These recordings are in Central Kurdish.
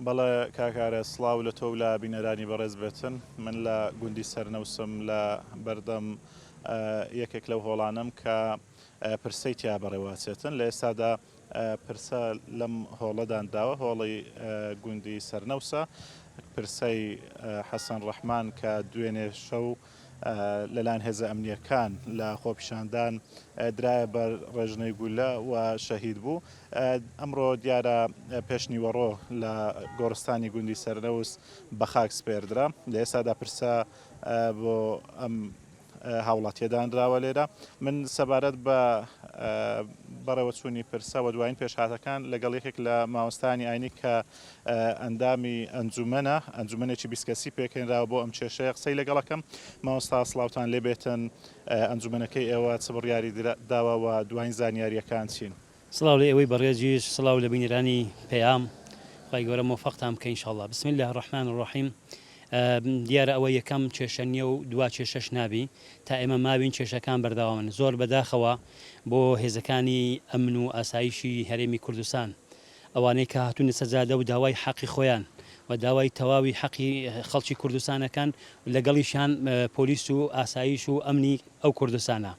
بەڵێ کاک ئارێز سڵاو لە تۆ و لە بینەرانی بەڕێز بێتن. من لە گوندی سەرنەوسم لە بەردەم یەکێک لەو هۆڵانەم کە پرسەی تیا بەڕێوەچێتن. لە ئێستادا پرسە لەم هۆڵە دانراوە، هۆڵی گوندی سەرنەوسە. پرسەی حەسەن ڕەحمان کە دوێنێ شەو لەلایەن هێزە ئەمنییەکان لە خۆپیشاندان درایە بەر ڕێژنەی گولە و شەهید بوو. ئەمڕۆ دیارە پێشنیوەڕۆ لە گۆڕستانی گوندی سەرنەوس بە خاک سپێردرا. لە ئێستادا پرسە بۆ ئەم هاوڵاتیە دانراوە لێرە. من سەبارەت بە بەڕێوەچوونی پرسە و دوایین پێشهاتەکان لەگەڵ یەکێک لە مامۆستایانی ئاینی کە ئەندامی ئەنجومەنە، ئەنجومەنێکی 20 کەسی پێکهێنراوە بۆ ئەم کێشەیە قسەی لەگەڵ ئەکەم. مامۆستا سڵاوتان لێ بێتن، ئەنجومەنەکەی ئێوە چ بڕیاری داوە و دوایین زانیارییەکان چین؟ سڵاو لە ئێوەی بەڕێزیش سڵاو لە بینەرانی پەیام خوای گەورە مۆفەقتان بکە ان شاءاللە بسم اللە الرحمن الرحیم دیارە ئەوە یەکەم کێشە نیە و دوا کێشەش نابی تا ئێمە ماوین کێشەکان بەردەوامن زۆر بەداخەوە بۆ هێزەکانی ئەمن و ئاسایشی هەرێمی کوردستان ئەوانەی کە هاتوونە سەجادە و داوای حەقی خۆیان و داوای تەواوی حەقی خەڵکی کوردستانەکان لەگەڵیشان پۆلیس و ئاسایش و ئەمنی ئەو کوردستانە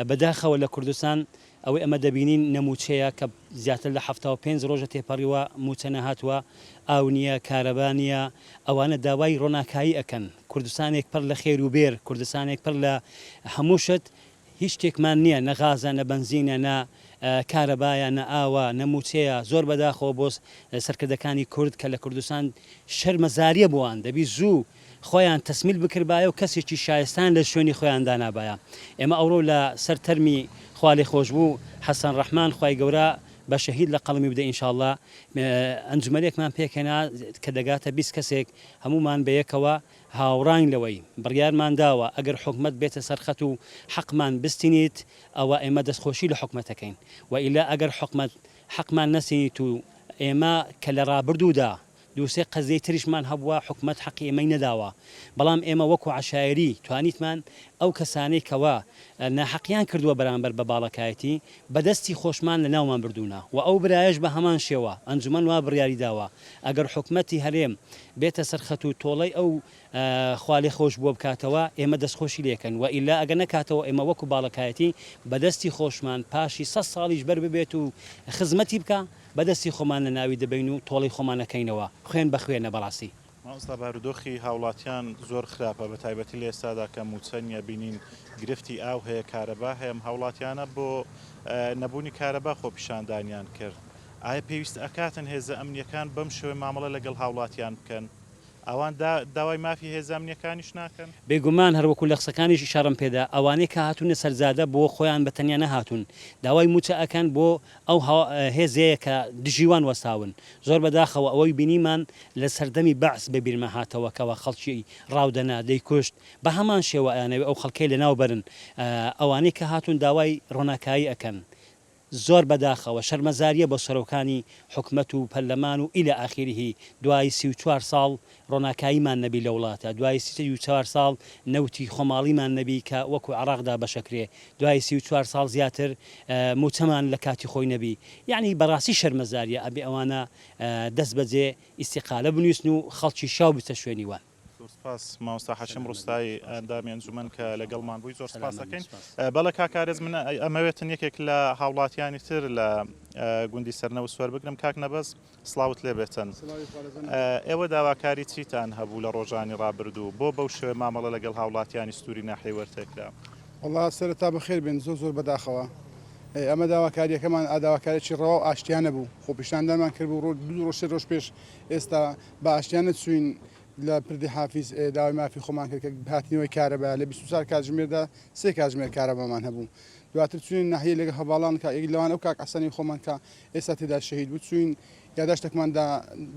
بەداخەوە لە کوردستان ئەوەی ئەمە دەبینین نە مووچەیە کە زیاتر لە 75 ڕۆژە تێپەڕیوە مووچە نەهاتووە، ئاو نییە، کارەبا نییە، ئەوانە داوای ڕۆناکایی ئەکەن، کوردستانێک پڕ لە خێر و بێر، کوردستانێک پڕ لە هەموو شت، هیچ شتێکمان نییە، نە غازە، نە بەنزینە، نە کارەبایە، نە ئاوە، نە مووچەیە، زۆر بەداخەوە بۆ سەرکردەکانی کورد کە لە کوردستان شەرمەزارییە بۆوان، دەبی زوو خۆیان تەسمیل بکردبایە و کەسێکی شایستەیان لە شوێنی خۆیان دانابایە. ئێمە ئەوڕۆ لە سەر تەرمی خوالێخۆشبوو حەسەن ڕەحمان خوای گەورە بە شەهید لە قەڵەمی بدە ان شاء اللە ئەنجومەنێکمان پێکهێنا کە دەگاتە 20 کەسێک هەموومان بە یەکەوە هاوڕاین لەوەی بڕیارمان داوە ئەگەر حکومەت بێتە سەر خەت و حەقمان بستینیت ئەوە ئێمە دەستخۆشی لە حکومەت ئەکەین و ئیلا ئەگەر حکومەت حەقمان نەسینیت و ئێمە کە لە ڕابردوودا دوو سێ قەزیەی تریشمان هەبووە حکومەت حەقی ئێمەی نەداوە بەڵام ئێمە وەکو عەشایەری توانیتمان ئەو کەسانەی کەوا ناحەقیان کردووە بەرامبەر بە باڵەکایەتی بەدەستی خۆشمان لەناومان بردوونە وە ئەو برایەش بە هەمان شێوە ئەنجومەن وا بڕیاری داوە ئەگەر حکومەتی هەرێم بێتە سەر خەت و تۆڵەی ئەو خوالێخۆشبووە بکاتەوە ئێمە دەستخۆشی لێکەن وە ئیلا ئەگەر نەکاتەوە ئێمە وەکو باڵەکایەتی بەدەستی خۆشمان پاشی سەد ساڵیش بەر ببێت و خزمەتی بکا بە دەستی خۆمان لە ناوی دەبەین و تۆڵەی خۆمان ئەکەینەوە، خوێن بە خوێنە بەڕاستی. مامۆستا بارودۆخی هاوڵاتیان زۆر خراپە بە تایبەتی لە ئێستادا کە موچە نیە بینین گرفتی ئاو هەیە کارەبا هەیە ئەم هاوڵاتیانە بۆ نەبوونی کارەبا خۆپیشاندانیان کرد ئایا پێویست ئەکاتن هێزە ئەمنیەکان بەم شێوەیە مامەڵە لەگەڵ هاوڵاتیان بکەن؟ ئەوان داوای مافی هێزە ئەمنیەکانیش ناکەن؟ بێگومان هەروەکو لە قسەکانیش ئیشارەم پێدا ئەوانەی کە هاتوونە سەر جادە بۆ خۆیان بە تەنیا نەهاتوون داوای موچە ئەکەن بۆ ئەو هێزەیە کە دژی وان وەستاون زۆر بەداخەوە ئەوەی بینیمان لە سەردەمی بەعس بە بیرما هاتەوە کەوا خەڵکی ڕاودەنا دەیکوشت بە هەمان شێوە ئەیانەوێ ئەو خەڵکەی لەناو بەرن ئەوانەی کە هاتوون داوای ڕۆناکایی ئەکەن زۆر بەداخەوە شەرمەزاریە بۆ سەرۆکانی حکومەت و پەرلەمان و الی اخره دوای 34 ساڵ ڕۆناکاییمان نەبی لە وڵاتە دوای 34 ساڵ نەوتی خۆماڵیمان نەبی کە وەکو عێڕاق دابەشەکرێ دوای 34 ساڵ زیاتر موچەمان لە کاتی خۆی نەبی یەعنی بەڕاستی شەرمەزاریە ئەبێ ئەوانە دەست بەجێ ئیستیقالە بنویسن و خەڵکی شیاو بچتە شوێنی وان. زۆر سپاس مامۆستا حەشیم ڕوستایی ئەندامی ئەنجومەن کە لەگەڵمان بووی زۆر سپاس دەکەین. بەڵێ کاک ئارێز من ئەمەوێتن یەکێک لە هاوڵاتیانی تر لە گوندی سەرنەوس وەربگرم کاک نەبەز سڵاوت لێ بێتن ئێوە داواکاری چیتان هەبوو لە ڕۆژانی ڕابردوو بۆ بەو شێوەیە مامەڵە لەگەڵ هاوڵاتیانی ستوری ناحیەی وەرتێ کرا؟ وەڵا سەرەتا بەخێر بێن زۆر زۆر بەداخەوە ئەمە داواکاریەکەمان داواکاریی ڕەوا و ئاشتیانە بوو خۆپیشاندانمان کرد بوو ڕۆ دوو ڕۆژ سێ ڕۆژ پێش ئێستا بە ئاشتیانە چووین لە پردی حافیز داوای مافی خۆمان کرد کە هاتنەوەی کارەبا لە 24 کاتژمێردا سێ کاتژمێر کارەبامان هەبوو دواتر چوین ناحیە لەگەڵ هەڤاڵان کە یەک لەوان ئەو کاک حەسەنی خۆمان کە ئێستا تێدا شەهید بوو چوین یاداشتێکمان دا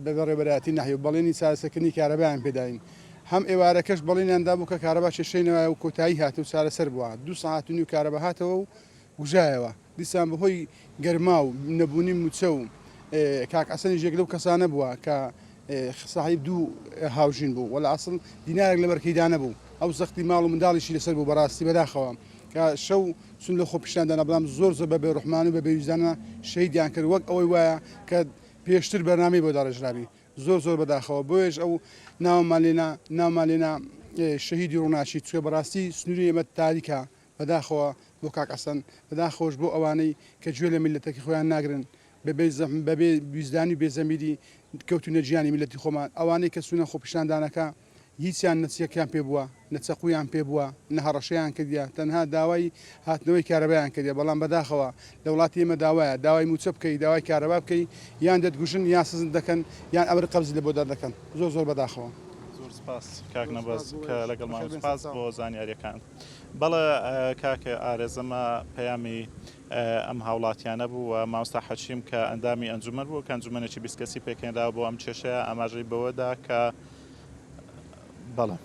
بە بەڕێوەبەرایەتی ناحیە و بەڵێنی چارەسەرکردنی کارەبایان پێداین هەم ئێوارەکەش بەڵێنیان دابوو کە کارەبا کێشەی نەوایە و کۆتایی هات و چارەسەر بووە دوو سەعات و نیو کارەبا هاتەوە و کوژایەوە دیسان بەهۆی گەرما و نەبوونی مووچە و کاک حەسەنیش یەک لەو کەسانە بووە کە ساحیب دوو هاوژین بوو وە لە ئەسڵ دینارێک لە بەرکەیدا نەبوو ئەو زەختی ماڵ و منداڵیشی لەسەر بوو بەڕاستی بەداخەوە کە شەو چون لە خۆپیشاندانە بەڵام زۆر زۆر بە بێڕوحمان و بە بێویژدانە شەهیدیان کرد وەک ئەوەی وایە کە پێشتر بەرنامەی بۆ داڕێژرابی. زۆر زۆر بەداخەوە بۆیەش ئەو ناوەمان لێنا ناومان لێنا شەهیدی ڕووناکی چونکە بەڕاستی سنووری ئێمە تاریکە بەداخەوە بۆ کاک حەسەن بەداخەوەش بۆ ئەوانەی کە گوێ لە میللەتەکەی خۆیان ناگرن بەبێ زەحمەت بەبێ ویژدانی و بێ زەمیری کەوتوینە گیانی میللەتی خۆمان ئەوانەی کە چوونە خۆپیشاندانەکە هیچیان نە چەکیان پێ بووە نە چەقویان پێ بووە نە هەڕەشەیان کردیە تەنها داوای هاتنەوەی کارەبایان کردیە بەڵام بەداخەوە لە وڵاتی ئێمە داوایە داوای موچە بکەی داوای کارەبا بکەی یان دەتگوژن یان سزت دەکەن یان ئەمر قەبزی لە بۆ دەردەکەن زۆر زۆر بەداخەوە. زۆر سپاس کاک نەبەز کە لەگەڵمان سپاس بۆ زانیاریەکانت. بەڵێ کاک ئارێز ئەمە پەیامی ئەم هاوڵاتیانە بوو و مامۆستا حەکیم کە ئەندامی ئەنجومەن بوو کە ئەنجومەنێکی 20 کەسی پێکهێنراوە بۆ ئەم کێشەیە ئاماژەی بەوەدا کە بەڵێ.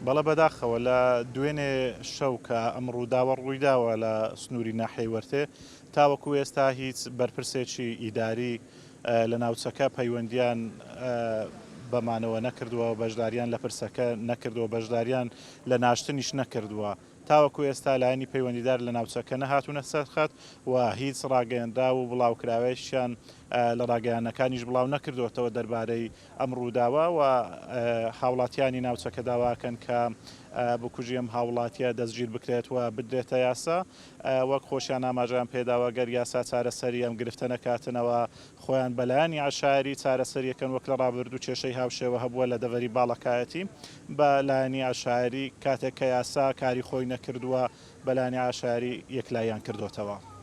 بەڵێ بەداخەوە لە دوێنێ شەو کە ئەم ڕووداوە ڕوویداوە لە سنووری ناحیەی وەرتێ تاوەکو ئێستا هیچ بەرپرسێکی ئیداری لە ناوچەکە پەیوەندیان بەمانەوە نەکردووە و بەشداریان لە پرسەکە نەکردووە، بەشداریان لە ناشتنیش نەکردووە. تاوەکو ئێستا لایەنی پەیوەندیدار لە ناوچەکە نەهاتوونە سەر خەت و هیچ ڕاگەیەنراو و بڵاوکراوەیەکیان لە ڕاگەیاندنەکانیش بڵاو نەکردووەتەوە دەربارەی ئەم ڕووداوە و هاوڵاتیانی ناوچەکە داواکەن کە بکوژی ئەم هاوڵاتیە دەستگیر بکرێت و بدرێتە یاسا. وەک خۆشیان ئاماژەیان پێداوە گەر یاسا چارەسەری ئەم گرفتە نەکاتنەوە خۆیان بەلایەنی عەشایەری چارەسەریەکەن وەک لە ڕابردوو کێشەی هاوشێوە هەبووە لە دەڤەری باڵەکایەتی بە لایەنی عەشایەری کاتێک کە یاسا کاری خۆی نەکردووە بەلایەنی عەشایەری یەکلاییان کردۆتەوە.